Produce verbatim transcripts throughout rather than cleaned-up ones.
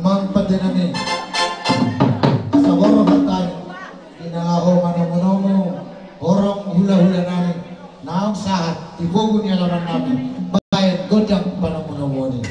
Amang pande nami, asa borhat hami di na laho manomunomu horong hulahula nami naung sahat di pogu ni alaman nami baen gondang panomunomuon i.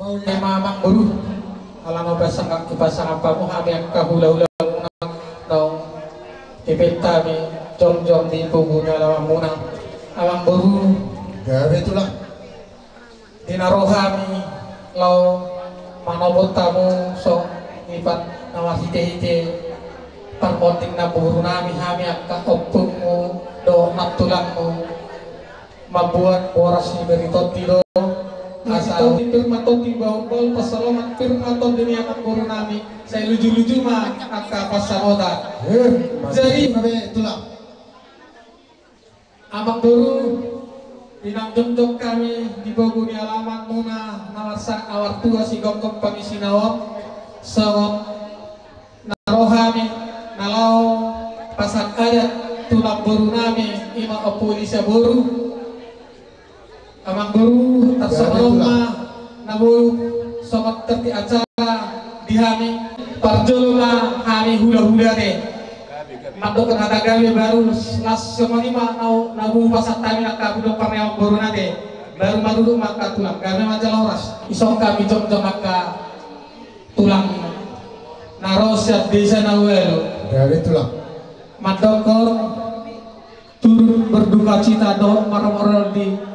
Mauliate ma amang boru. Ala naung pasangaphon hamu hami angka hulahula muna naung dipenta hami jongjong di pogu ni alaman muna. Amang boru. Gabe tulang. Di na ro hami laho manopot hamu songon ipat na marhitehite parmonding namboru nami, hami angka ompungmu dohot nantulangmu. Mambuat boras ni Beri Tondi do. Asa Beri Tondi, pir ma tondi, bahul-bahul pansalongan, pir ma tondi ni amang boru nami. Sai luju-luju ma angka pansamotan. Eh, jadi, tulang. Amang boru, di naung jongjong hami di pogu ni alaman muna na marsa-, na martua Sigomgom Pangisina on, songon na ro hami na laho pasahat adat tu namboru nami, i ma Ompu Elisa boru. Amang boru, tarsongon on ma na boi songon tertib acara di hami. Parjolo ma hami hulahula te mandok hata gabe, baru las songon i ma na, na boi pasahat hami angka pudok parniaman boruna te, baru marudut ma angka tulang. Gabe ma jala horas. Isong hami jongjong angka tulang na ro sian desa na ualu. Gabe tulang. Mandokkon turut berdukacita dohot marmorol di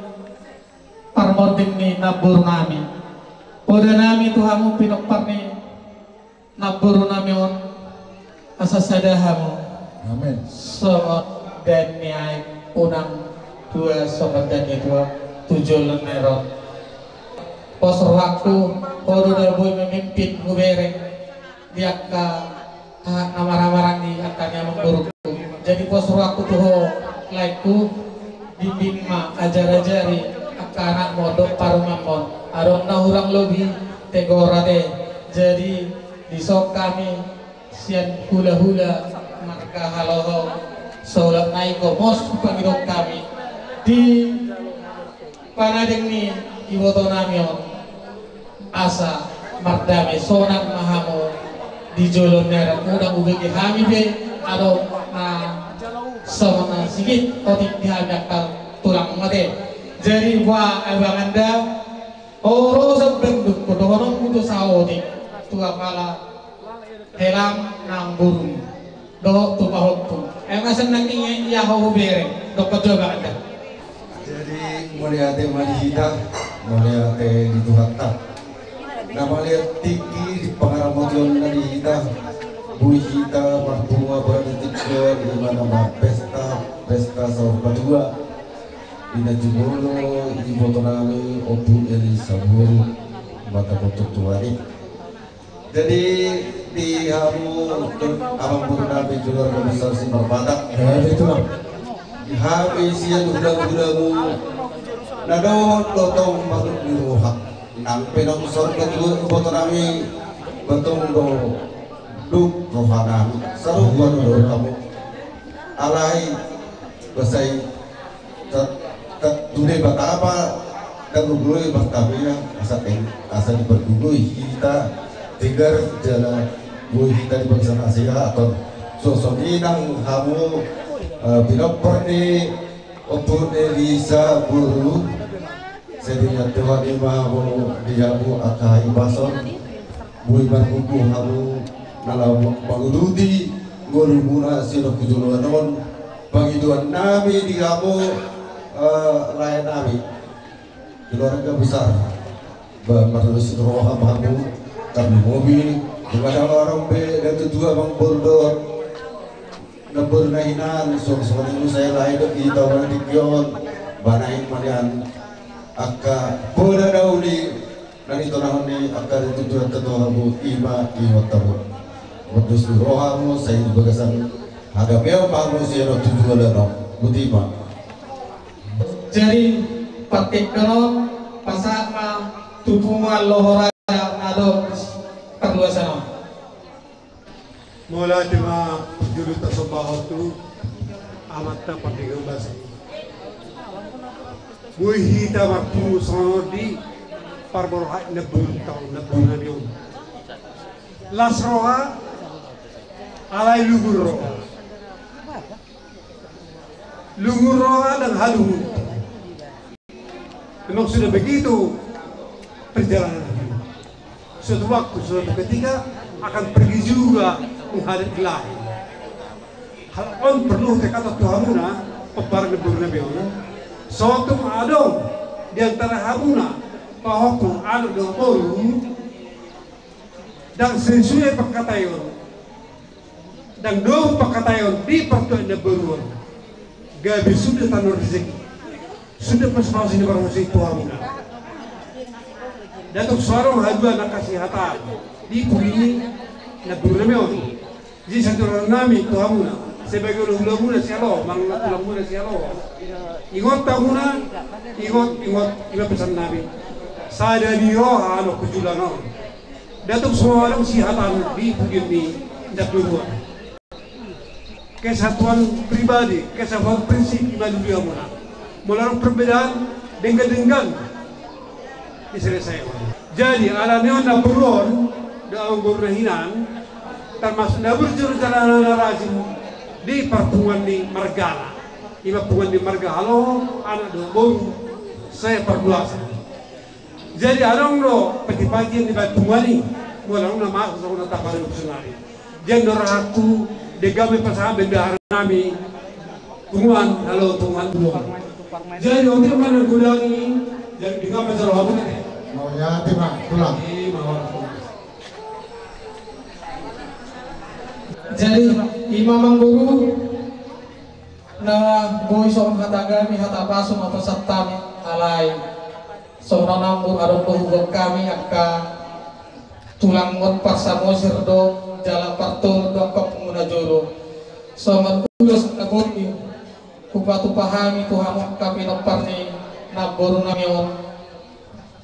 parmonding ni namboru nami. Poda nami tu hamu pinompar ni namboru nami on, asa sada hamu. Amin. Songon daan ni aek, unang dua songon daan ni tuak tu joloan ni ari on. Pos rohangku, ho do na boi memimpin hubereng di angka, ah, na marhahamaranggi angka ni amang borungku. Jadi pos rohangku tu ho laengku, bimbing ma, ajar-ajari angka anakmu dohot parumaenmu on. Adong na hurang lobi, tegor ate. Jadi dison hami sian hulahula marga Haloho, saulak nai gomos pangidoan hami di panadeng ni iboto nami on, asa mardame sonang ma hamu di joloan ni ari on. Unang hubege hami be adong na songon na sigit otik di hami angka tulangmu ate. Jadi boha, abang anda, orosan dangdut dohononku tu saotik tu apala hela ni namboru dohot tu pahompu. Ai ma songon i, ia ho hubereng, dokkon jo abang anda. Jadi mauliate ma di hita, mauliate di Tuhanta na mauliate tingki di pangaramotionna di hita. Boi hita marpungu boha di tingki on, di mana ma pesta, pesta saur matua di na jumolo iboto nami Ompu Elisa boru, mata tontutuan i. Jadi di hamu amang boru nami keluarga besar Simarmata. Ya, itu lah. Hami sian hulahulamu na dohot do tong manuk ni roha. Nang pe naung saur matua ibotonami, ba tong do duk rohanami. Sarupa do dohot hamu. Alai, ba sai ta, ta, tu Debata ma na gogoi martabea, asa teng, asa dipargogoi hita tegar jala boi hita di bagasan hasehaton. Songon i nang hamu, eh, pinompar ni Ompu Elisa boru, sai diingot Tuhan i ma hamu di hamu angka hahipason, boi margogo hamu na laho manguduti ngolumuna sian on tu joloan on. Pangidoannami di hamu, eh, laenami, keluarga besar, ba marlos roha ma hamu, tarlumobi, di mana orang be, dan tutu amang boru dohot namboru na hinan, songon i muse lae do hita on di tingki on, ba naeng ma nian angka poda na uli na nitonahon ni angka tutu, tutu hamu, i ma ingot hamu. Mardos ni rohamu, sai di bagasan hagabeon ma hamu sian on tu joloan on. Boti ma. Jadi, partingkian on, pasahat ma tu punguan Loho Raja na adong di parluasan on. Mauliate ma, jolo tasombahon tu Amanta Pardenggan Basa i. Boi hita marpungu songon on di parborohai na boru, tong na boru nami on. Las roha, alai lungun roha. Lungun roha dan haluhut. Memang sudah begitu perjalanan hidup. Suatu waktu, suatu ketika akan pergi juga menghadap Ilahi. Hal on perlu tekatahon tu hamuna, pomparan ni boru nami on. Sotung adong di antara hamuna pahompu anak dohot boru, ndang sesuai pangkataion, ndang dong pangkataion di partuaon na boru on, gabe suda tano rezeki, suda pos-pos ni parhusip tu hamuna. Ndang tung so adong haduan angka sihata di pudi ni na boru nami on. Jadi saturan nami tu hamuna, sebagai hulahula muna sialoho, manang tulang muna sialoho, ingot hamuna, ingot, ingot, ingot pesan nami. Sada ni roha anu kujulana on. Ndang tung so adong sihata di pudi ni na boru on. Kesatuan pribadi, kesatuan prinsip, i ma dulu hamuna. Molo adong perbedaan, denggan-denggan diselesaikan. Jadi, ala ni on na boru on, dohot amang boru na hinan, termasuk na burju rencana na rajin di parpunguan ni margana. I ma punguan ni marga Haloho, anak dohot boru, sai parluasan. Jadi adong do pati-pati di baen punguan i, molo adong na masa songon na tapadan sonari. Jadi do rohangku, denggan ma pasahat bendahara nami, punguan, halo punguan dua. Jadi otik ma na godang i, jadi denggan ma jalo hamu ne. Mauliate ma, tulang. Jadi, i ma amang boru, na boi songon hata hami, hata pasu ma pasahat hami, alai songon on nang adong do huboan hami angka tulang on, parsamosir do jala partoru do angka pungu na jolo. Songon ulos na boi hupatupa hami tu hamu angka pinompar ni namboru nami on.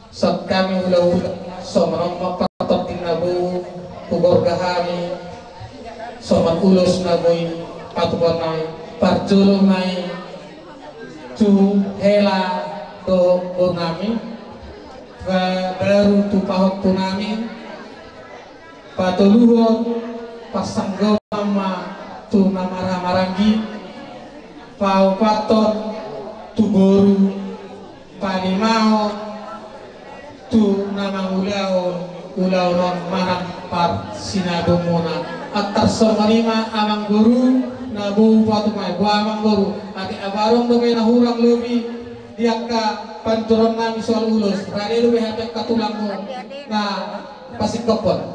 Sahat hami hulahula, songon on ma partondion na boi hugorga hami, songon ulos na boi patupaon nami. Parjolo ma i tu hela dohot boru nami, ba-, baru tu pahompu nami, patoluhon, pasanggopon ma tu na marhahamaranggi, paopathon tu boru, palimahon tu na mangulahon ulaon on manang parsinabungmuna. Antar songon i ma amang boru, na boi hupatupa i, boha amang boru, ate adong dope na hurang lobi di angka panjouon nami soal ulos, rade dope hape angka tulangmu na pasingkophon.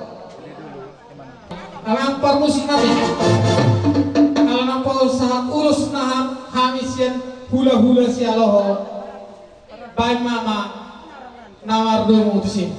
Amang parmusik nami, ala naung pasahat ulos na ha-, hami sian hulahula sialoho, baen ma amang na mardomu tusi.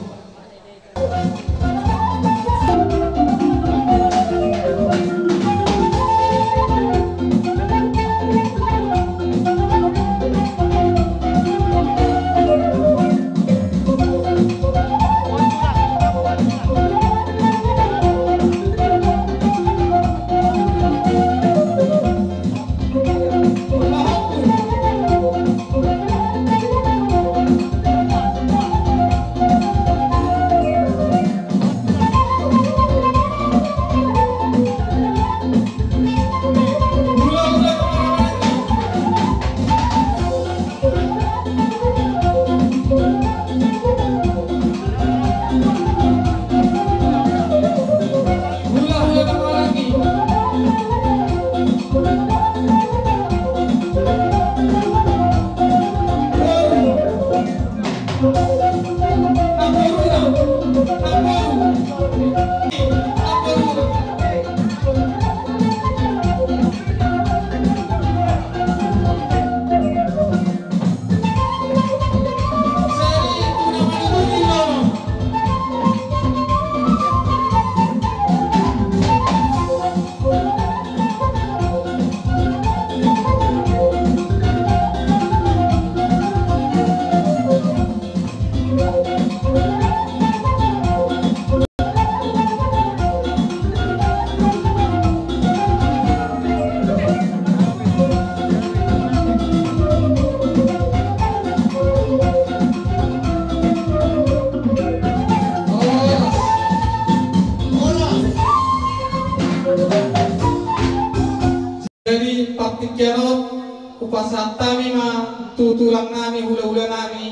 nami, hulahula nami,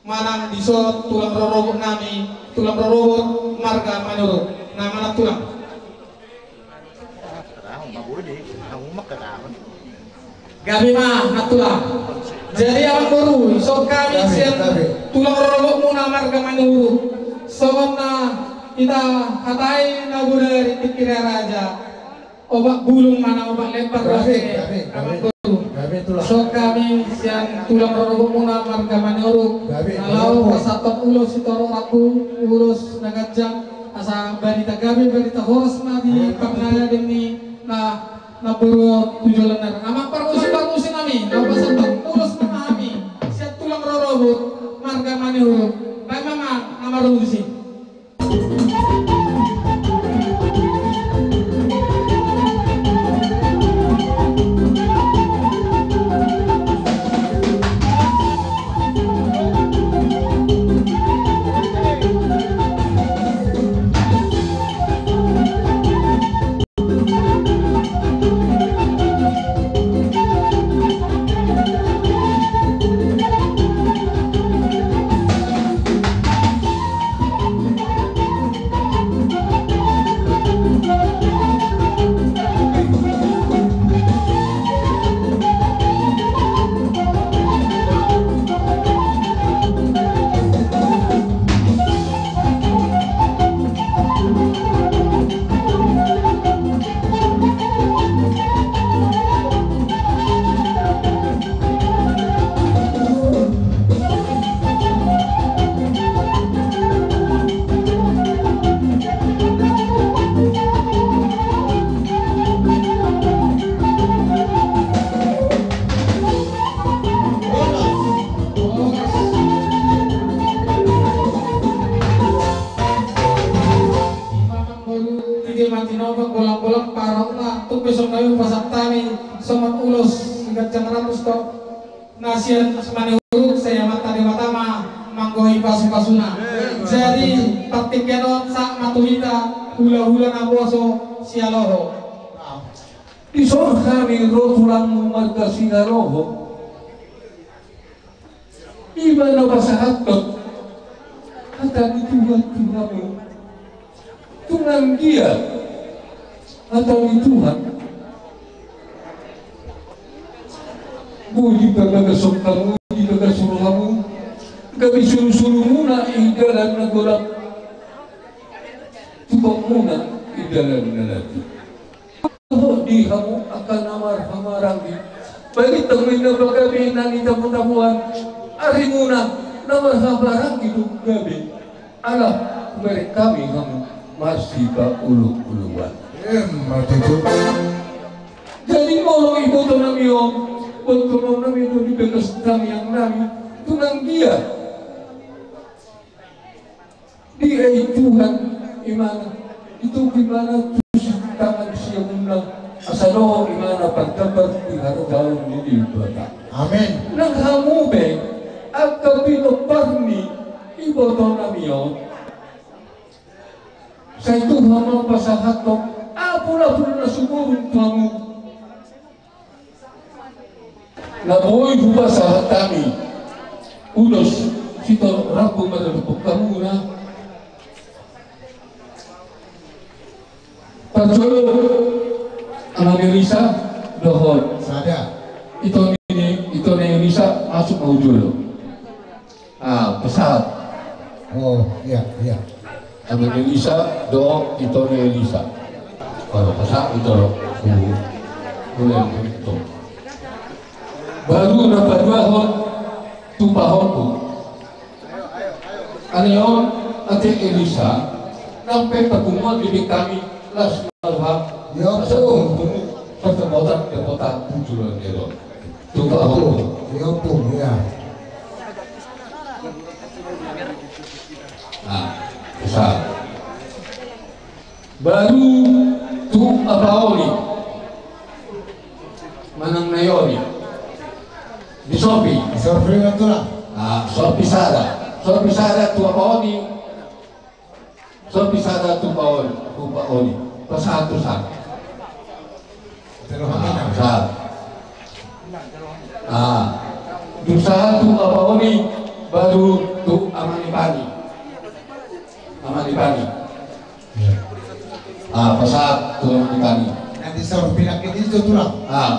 manang dison tulang rorobot nami, tulang rorobot marga Manurung. Nah, manang tulang. Gabe ma, manang tulang. Jadi, amangboru, songon hami sian tulang rorobotmuna marga Manurung, songon na hita hatai na bodari di Kira Raja. Obat bulung manang obat lempar. Gabe, gabe, gabe. Amangboru. Gabe, tulang. Songon hami sian tulang rorobotmuna marga Manurung. Gabe, na laho pasahathon ulos sitorop rambu, ulos na ganjang, asa barita gabe, barita horas ma di pangaladen ni na, na boru tu joloan on. Amang parmusi, parmusi nami, laho pasahathon ulos ma hami sian tulang rorobot marga Manurung. Baen ma, amang, na marmusi. Ima ma boru, tige ma tinopa, golang-golang parokna, tung pe songon na i hupasahat hami songon ulos siganjang rambu sitorop na sian Manurung, sai Amanta Debata ma manggohi pasu-pasuna. Jadi, partingkian on sahat ma tu hita, hula-hula naposo Sihaloho. Dison hami ro tulangmu marga Sihaloho. Ima na pasahathon hata ni Tuhan tu hamu. Tung anggiat hata ni Tuhan boi dipabagas hamu, dipabagas hamu, gabe suru-surumuna i dalan na golap, tupakmuna i dalan na lati. Dohot di hamu angka na marhahamaranggi, baen hamu ma na pagabe na nitamu-tamuan, arimuna na marhahamaranggi do gabe. Ala hubereng hami hamu marsipaolo-oloan. Emma tutu. Jadi molo iboto nami on, boto nami do di bagas tangiang nami, tung anggiat diae Tuhan imana, ditogu imana tu tangan siamunna, asa dohot imana pargambar di haroroan ni Debata. Amin. Nang hamu pe angka pinompar ni iboto nami on, sai Tuhan ma pasahathon apul-apul na sumurung tu hamu. Na boi hupasahat hami ulos sitorop rambu mandapothon hamuna. Parjolo Amang Elisa dohot sada. Ito ni, ito ni Elisa masuk ma tu jolo. Ah, pasahat. Oh, iya, iya. Amang Elisa dohot ito ni Elisa. Baru pasahat ito. Mulai itu. Baru na paduahon, tupahonku. Alai on ate Elisa, nang pe papunguan di hami las ma roham. Iya, Tulang. Pertemuan, pertemuan tu joloan on. Tupahonku. Iya, Tulang, iya. Nah, bisa. Baru tu apaoni. Manang naioni. Di sorpi. Di sorpi ma, Tulang. Ah, sorpi sada. Sorpi sada tu apaoni. Sorpi sada tu apaoni. Tu apaoni. Pasahat tu sada. Ah, pasahat. Ah. Pasahat tu Ama Oni, baru tu Ama ni Pani. Ama ni Pani. Ah, pasahat tu Ama ni Pani. Nanti sor pinakit itu tulang. Ah,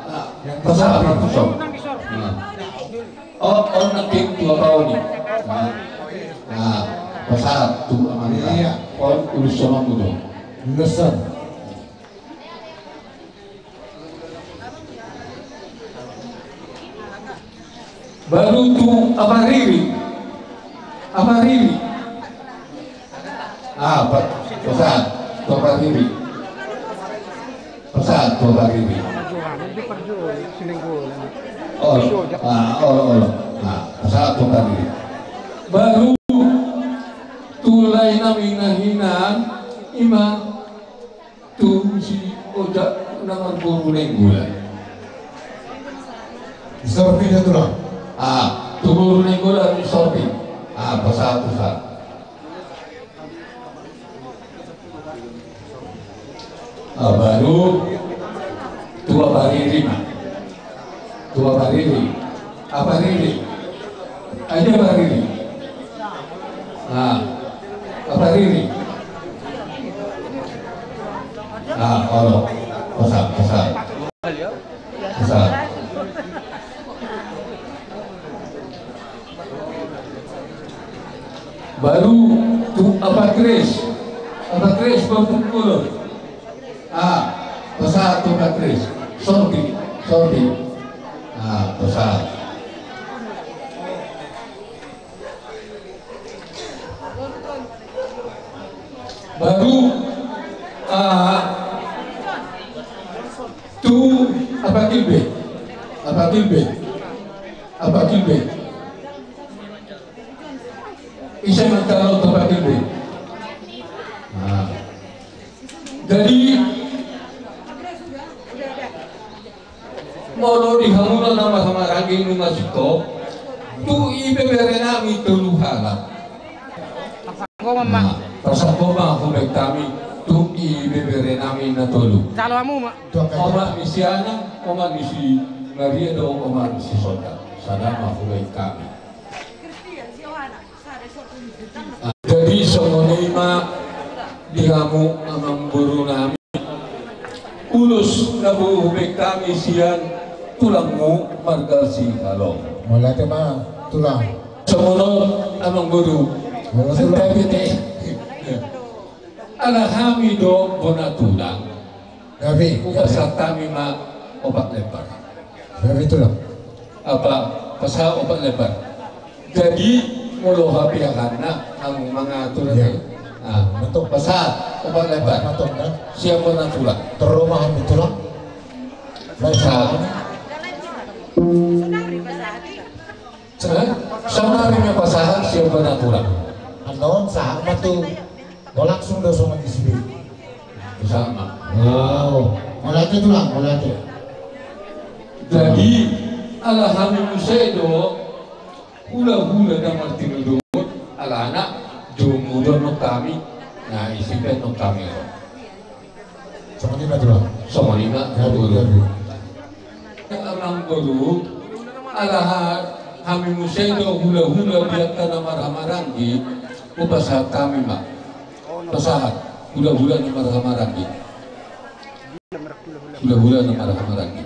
ah, pasahat tu sor. Ah. Oh, oh, nanti tu Ama Oni. Ah, ah, pasahat tu Ama ni Pani. Iya. Oh, urusan apa tu? Urusan. Baru tu Ama Riri. Ama Riri. Ah, pa-, pasahat tu Ama Riri. Pasahat tu Ama Riri. Oh, ah, oh, oh. Ah, pasahat tu Ama Riri. Baru tu lae nami na hinan, ima tu si Ojak na marboru Nainggolan. Sorpi do tulang. Ah, tu boru Nainggolan, sorpi. Ah, pasahat tu sa. Ah, baru tu Ama Riri ma. Tu Ama Riri. Ama Riri. Ai dia Ama Riri. Ah. Ama Riri. Ah, olo. Pasahat, pasahat. Pasahat. Baru tu Ama Kris. Ama Kris, baru tu boru. Ah, pasahat tu Ama Kris. Sorpi, sorpi. Ah, pasahat. Baru, ah, tu Ama Kilbe. Ama Kilbe. Ama Kilbe. Ise manjalo tu Ama Kilbe. Ah. Jadi, molo di hamu na marhahamaranggi nunga singkop, tu ibebere nami tolu halak. Parsangkoman ma. Nah, parsangkoman ma hubaen hami tu ibebere nami na tolu. Jalo hamu ma. Omak ni si Ana, omak ni si Maria dohot omak ni si Sonda. Sada ma hubaen hami. Jadi songon i ma di hamu amangboru nami, ulos na boi hubaen hami sian tulangmu marga Sihaloho. Mauliate ma tulang. Songon on amangboru. Mauliate tulang. Tapi te, ala hami do bona tulang. Gabe. Hupasahat hami ma opat lembar. Gabe tulang. Apa, pasahat opat lembar. Jadi molo hape ahanna, hamu mangatur. Iya. Ah, betul. Pasahat opat lembar. Betul, kan? Siap bona tulang. Terus ma hami tulang. Pasahat. Eh? Saonari ma pasahat siap bona tulang. Annon sahat ma tu. Bo langsung do songon di sibi. Sama. Oh, mauliate tulang, mauliate. Jadi ala hami muse do hulahula na martinodohon, alana jomu do annon hami. Nah, isi pe annon hami ro. Songon i ma tulang. Songon i ma. Jadi, jadi. Amangboru, ala ha-, hami muse do hulahula di angka na marhahamaranggi, hupasahat hami ma. Pasahat hulahula na marhahamaranggi. Hulahula na marhahamaranggi.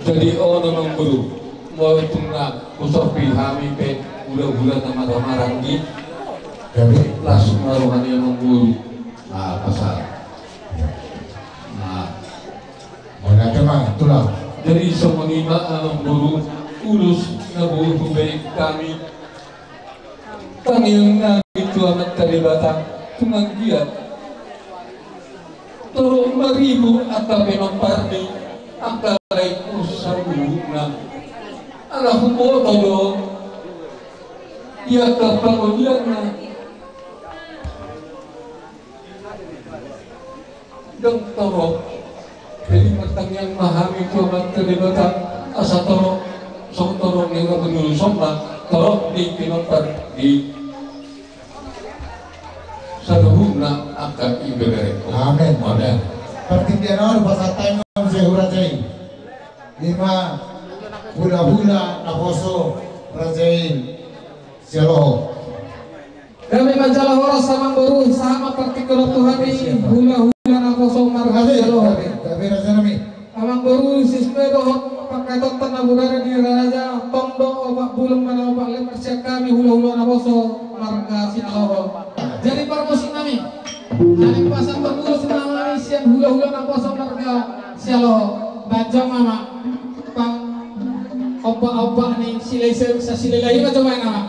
Jadi on amangboru, molo tung na husorpi hami pe hulahula na marhahamaranggi. Jadi langsung ma roha ni amangboru. Ah, pasahat. Ah. Mauliate ma tulang. Jadi songon i ma amangboru ulos na boi hubaen hami. Tangiang nami tu Amanta Debata, tung anggiat torop maribur angka pinompar ni angka lae saluhutna. Ala huboto do di angka pangolianna. Ndang torop. Jadi martangiang ma hami tu Amanta Debata asa torop, songon torop ni roha ni ulos on ma, torop di pinompar di saluhutna angka ibebere. Amin. Amin. Partingkian on pasahat hami ma muse hura jai. Ima. Hulahula naposo raja i Sihaloho. Gabe ma jala horas amangboru, sahat ma partingkian on tu hami hulahula naposo marga Sihaloho. Gabe, gabe raja nami. Amangboru, sesuai dohot pangkataion na bodari ni raja, tong do opat bulung manang opat lembar sian hami hulahula naposo marga Sihaloho. Jadi parmusik nami, na pasahathon ulos ma hami sian hulahula naposo marga Sihaloho. Bahen jo ma pangompa-ompa ni Silahisari, Silahisari ma jo bahen nama.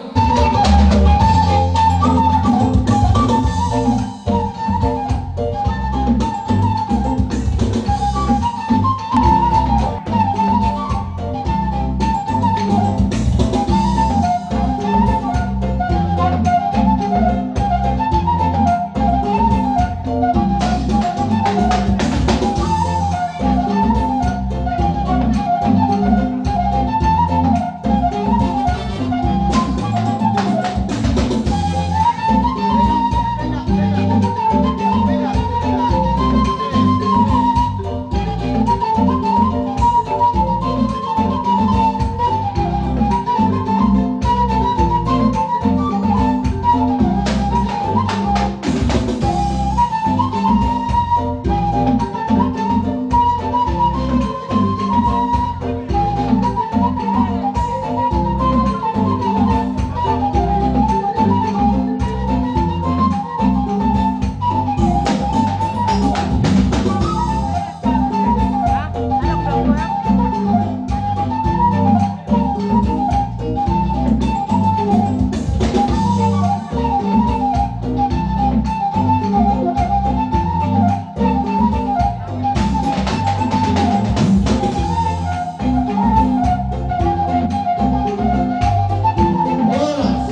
Horas.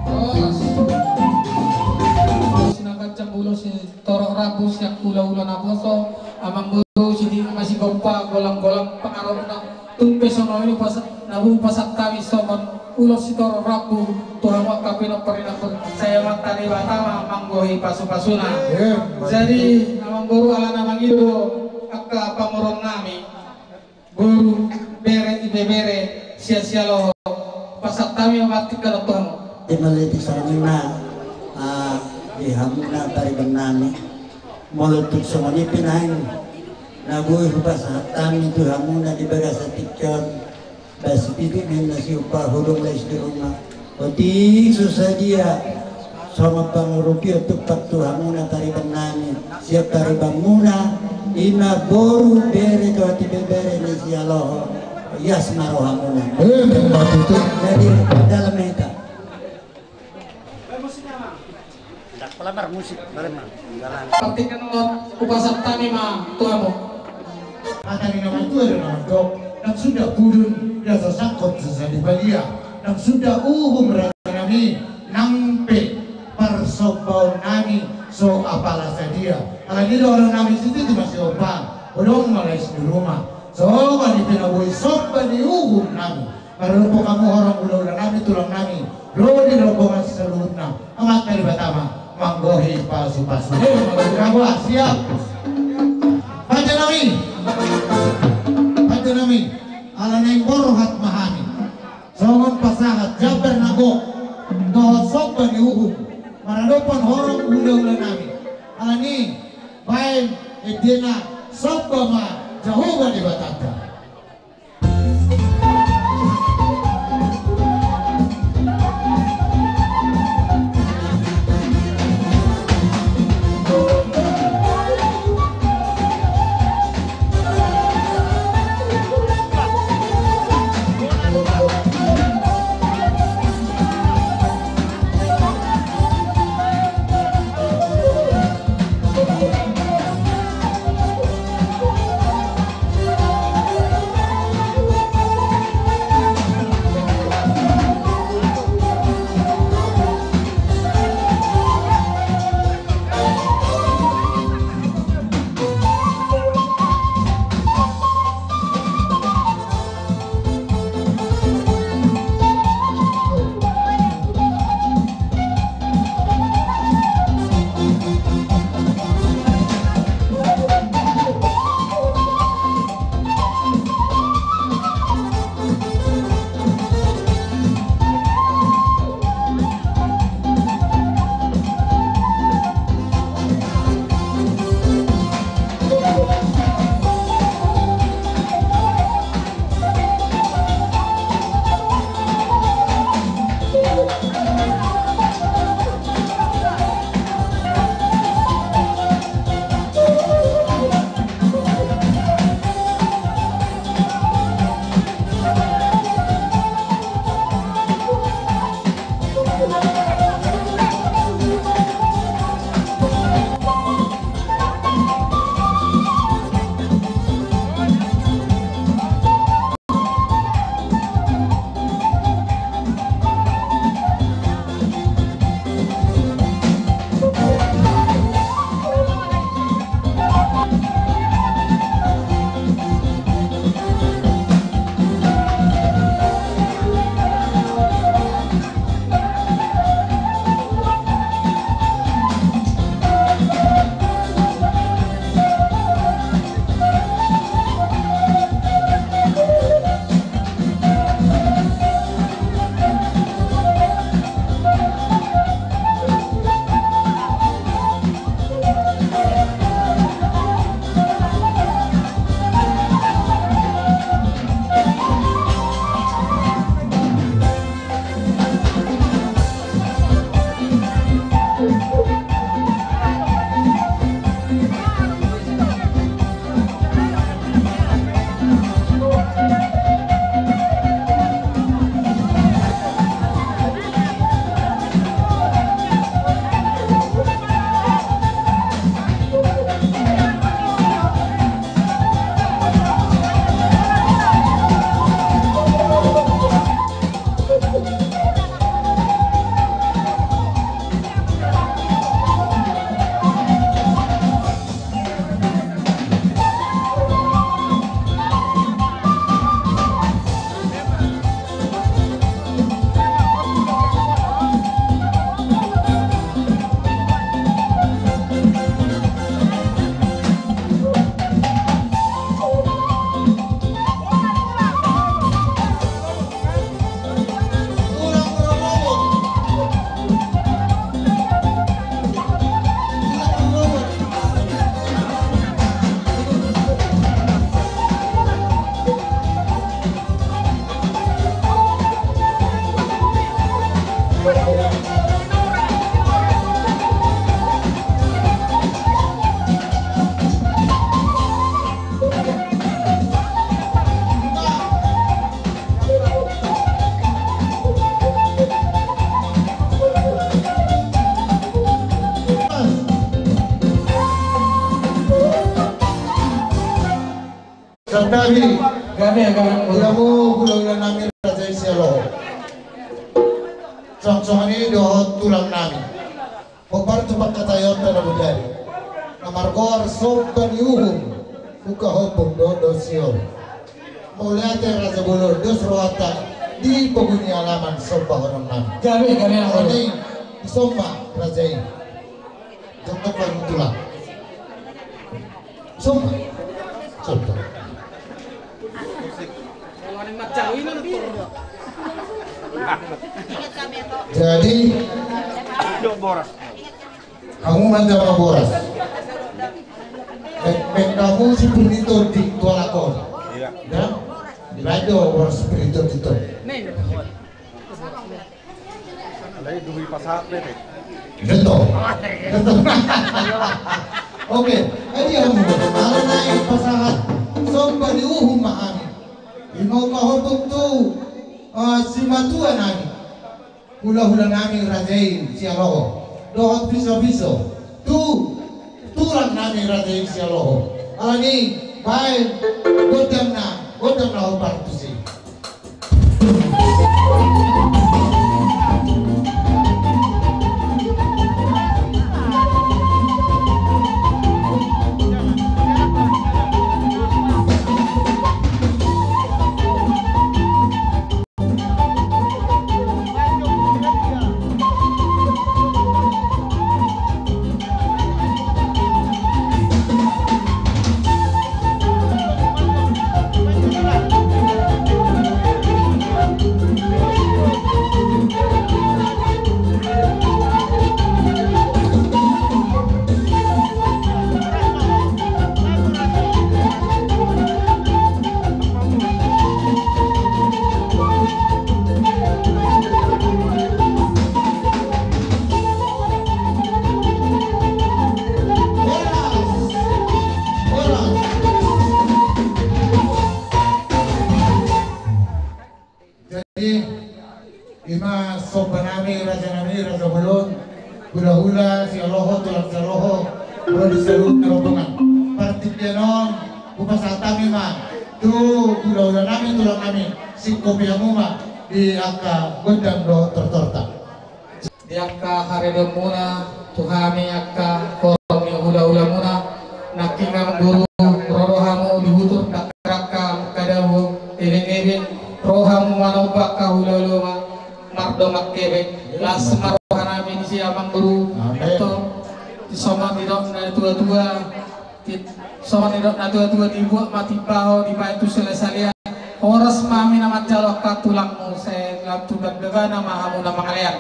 Horas. Horas. Sinakat jambulo si Torop rambu sian hulahula naposo, amangboru, sididi ma sigompa, golang-golang pangarahutna. Tung pe songon i na hupasahat hami songon ulos sitorop rambu tu hamu angka pinompar ni na percaya, Amanta Debata ma manggohi pasu-pasuna. Jadi amangboru, ala na mangido angka pamoruon nami, boru, bere, ibebere sian Sihaloho, pasahat hami ma partingkian on tu hamu. Di maletik salamina, ah, di hamuna pariban nami. Molo tung songon i pe naeng na boi hupasahat hami tu hamuna di bagasan tingki on, ba sipipit ninna siompa, hudong laos di ruma. Otik so sadia songon pangurupion tumpak tu hamuna pariban nami, sian paribanmuna, ima boru, bere dohot ibebere ni Sihaloho. Ias ma rohamuna. Eh, memang betul. Jadi dalam hita. Partingkian on hupasahat hami ma tu hamu. Hata ni na matua do na mandok, nang suda pudun, ia so sangkot so jadi balia. Nang suda uhum raja nami, nang pe parsombaon nami so apala sadia. Alani i do roha nami, sititi ma siompa, hudong ma laos di ruma. Songon i pe na boi somba ni uhum nami. Mardomu hamu horong hulahula nami, tulang nami, ro di rombongan saluhutna, Amanta Debata ma manggohi pasu-pasu. Eh, manggohi. Siap. Pande nami. Pande nami. Ala naeng borhat ma hami songon pasahat jambar na gok dohot somba ni uhum maradophon horong hulahula nami. Alani i, baen endena, somba ma Jahowa Debatanta. Santabi. Gabe, gabe. Hulahula, hulahula nami raja i Sihaloho. Songon i dohot tulang nami. Hombar tu pangkataion na bodari. Na margoar Somba ni Uhum. Buka hombung dohot dohot sihol. Mauliate raja bolon, dos rohanta di pogu ni alaman sombahonon nami. Gabe, gabe. Songon i, disomba raja i. Jom tong baru tulang. Somba. Somba. Jadi, hamu ma jama boras. Baen, baen hamu si Purnito di tualak on. Iya. Ya? Dibaen do boras si Purnito di to. Alai dung i pasahat be, be. Betul. Betul. Oke, jadi hamu, ala naeng pasahat Somba ni Uhum ma hami. Ima pahompung tu, eh, simatua nami. Hulahula nami raja i Sihaloho. Dohot piso-piso. Tu tulang nami raja i Sihaloho. Alani, baen, gondang na, gondang na hombar tusi. Jadi, ima somba nami, raja nami, raja bolon, hulahula Sihaloho, tulang Sihaloho, ro di saluhut ni rombongan. Partingkian on, hupasahat hami ma tu hulahula nami, tulang nami, singkopi hamu ma di angka gondang dohot tortorta. Di angka haredeonmuna, tu hami angka horong ni hulahulamuna, nangkiningan boru, ro do hamu di hutur, angka mangkadao ebeng-ebeng, ro hamu manomba angka hulahula ma-, mardomak ebeng, las ma roha nami disi amangboru. Amin. Antong, songon nidok natua-tua, Tit-, songon nidok natua-tua, dibuat ma timbaho, dibaen tu salean-salean. Horas ma hami na manjalo angka tulangmu, sai lam tu bagabaga ma hamu na mangalean.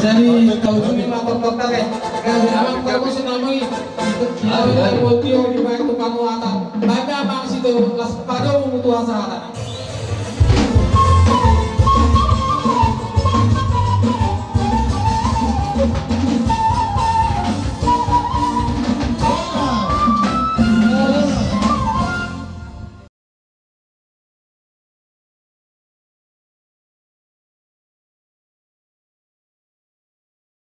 Jadi, taujungi ma tortorta, gabe amang parmusik na mui. Gabe na botio dibaen tu panuatan. Baen ma amang sitio, las padomu tu hasahatan.